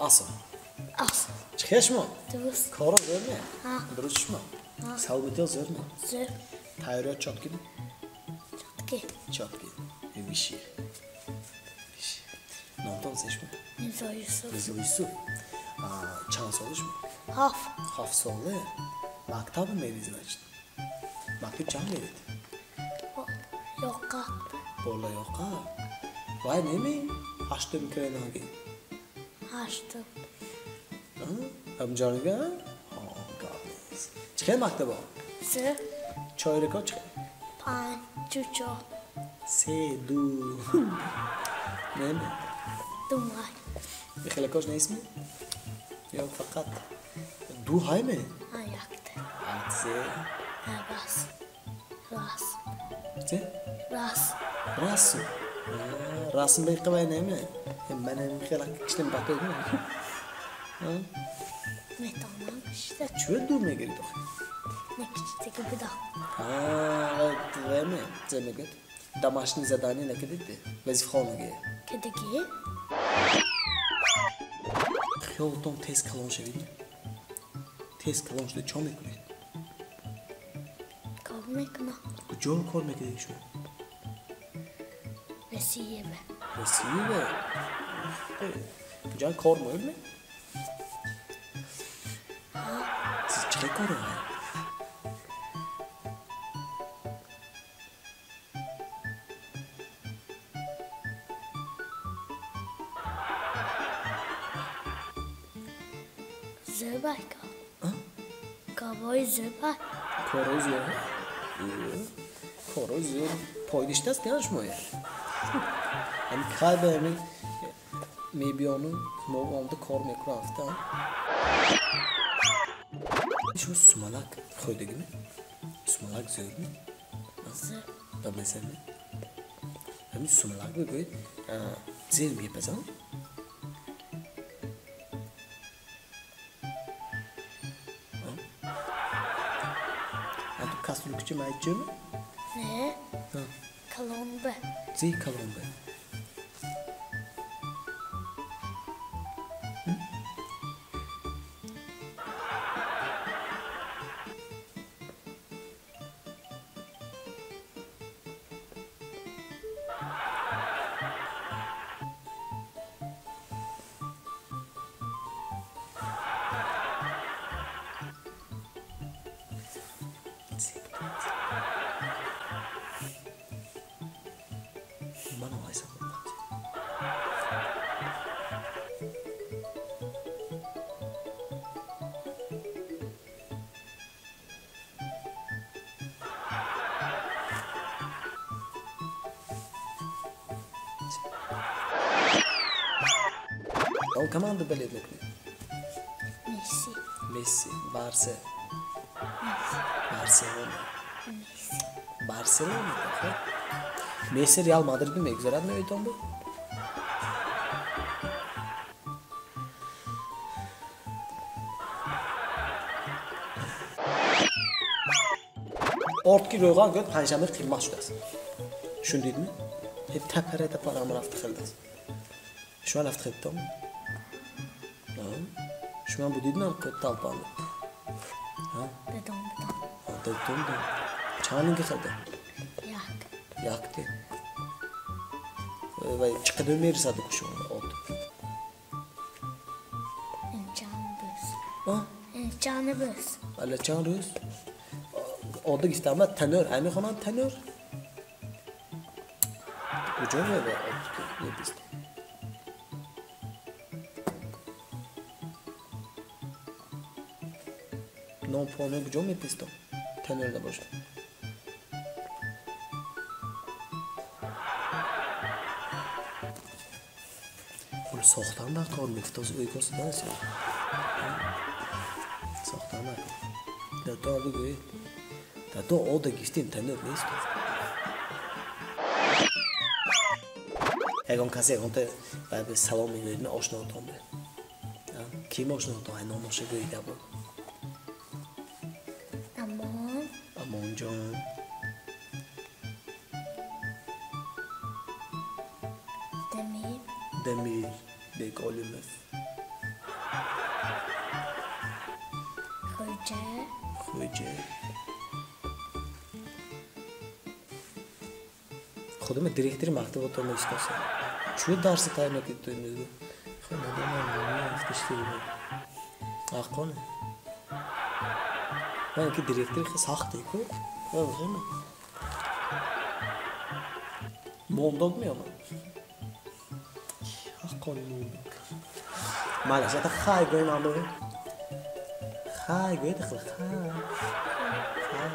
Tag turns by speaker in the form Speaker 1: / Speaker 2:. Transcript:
Speaker 1: Асл.
Speaker 2: Асл.
Speaker 1: Чӣ хел шумо?
Speaker 2: Дуруст.
Speaker 1: Коро зӯр ме?
Speaker 2: Ҳа.
Speaker 1: Дуруст шумо?
Speaker 2: Ҳа.
Speaker 1: Саломатиё зӯр ме?
Speaker 2: Зӯр.
Speaker 1: Тайёриё чётки ме?
Speaker 2: Чётки.
Speaker 1: Чётки. Виши. Виши. Номтон се шумо?
Speaker 2: Мирзо Юсуф.
Speaker 1: Мирзо Юсуф. Чанд сола шумо?
Speaker 2: Ҳафт.
Speaker 1: Ҳафт сола? Мактаб мерид, значит? Мактаб чанд мерид?
Speaker 2: Ёқа.
Speaker 1: Бола ёқа? Вай неме? Ҳаштум киренаги?
Speaker 2: Ҳаштум.
Speaker 1: Амҷонига? Ҳо, гап нест. Чӣ хел мактабо?
Speaker 2: Зӯр.
Speaker 1: Чойрако чӣ хел?
Speaker 2: Панҷ, ду, чор.
Speaker 1: Се, ду. Неме?
Speaker 2: Ду май.
Speaker 1: Хелакош нестми? Ё фақат ду ҳайме?
Speaker 2: Ҳа, якта.
Speaker 1: Се.
Speaker 2: Ҳа, бас. Рас.
Speaker 1: Се?
Speaker 2: Рас.
Speaker 1: Расм. Расм беқивай неме? Манам хелак киштем батоғ.
Speaker 2: Метавонам кишта.
Speaker 1: Чӯ ду мегирид охи?
Speaker 2: Не киштаги буда.
Speaker 1: Ҳа, вайме, зе мегӯяд? Домашний задание накардид? Вазифахонагӣ.
Speaker 2: Кардагӣ?
Speaker 1: Хиёлтон тез калон шавид? Тез калон шуда чо мекунед?
Speaker 2: Кор мекунам.
Speaker 1: Куҷо кор мекунед шумо?
Speaker 2: Россия.
Speaker 1: Россия? Куҷо кор муҳим? Сиз чӣ хел кор мекунед?
Speaker 2: Зӯрбай кор. Корҳои зӯрбай.
Speaker 1: Корҳои зӯр? Корҳои зӯр пойдиштааст ки шумоя? Ами кай ба ами мебиёну мо омада кор мекунам афта? Шумо сумалак хӯрдагиме? Сумалак зӯрме?
Speaker 2: Зӯр.
Speaker 1: Ба мазаме? Ами сумалак бигӯед, зер мепазам? Кастрюлькачи майчими?
Speaker 2: Не. Калонба.
Speaker 1: Зи калонба? Ман овайсам. Он команда болеть мекунед?
Speaker 2: Месси.
Speaker 1: Месси, Барса.
Speaker 2: Месси.
Speaker 1: Барселона.
Speaker 2: Месси.
Speaker 1: Барселона, хуб. Месси Реал Мадрид мегузарад меоитон буд? Ордки рӯған гӯяд панҷшанбе қимат шудааст. Шундидми? Тапара тапара ам рафта хелдааст. Шума рафта хелдтон? Шума будидми ам талпанда?
Speaker 2: Дадом будам.
Speaker 1: Дадом будам. Чанд нинги хелда?
Speaker 2: Як.
Speaker 1: Якте. Ва чӣ қадар мерасад шумо от?
Speaker 2: Чанд рӯз. Чанд рӯз.
Speaker 1: Ала чанд рӯз? Ода гифтама танӯр, ҳай мехонанд танӯр? Куҷо мева от ки мепист? Нон поно куҷо мепистам? Танӯр набошад. Пул сохтан дар кор мегуфт, оз ӯй косидан аст. Сохтан дар кор. Дато бигӯед. Дато ода гифтем танӯр нест. Ягон касе ягонта ба салом мегӯед, ме ошноатон бе. Ким ошноатон? Ай номоша гӯед або.
Speaker 2: Амон.
Speaker 1: Амонҷон.
Speaker 2: Дамир.
Speaker 1: Дамир Беголимов.
Speaker 2: Ҷ.
Speaker 1: Хуҷ. Худам директори мактаб то мешиносам. Чӯ дарси тайёр накарди ту имрӯз? Хуб, надонам, меафтишти. Ҳаққоне. Ман ки директори хеле сахте ку. Мондод меомад. Ҳаққони мондод. Малаш, ата хай гӯем амбо. Хай гӯед, хай. Хай.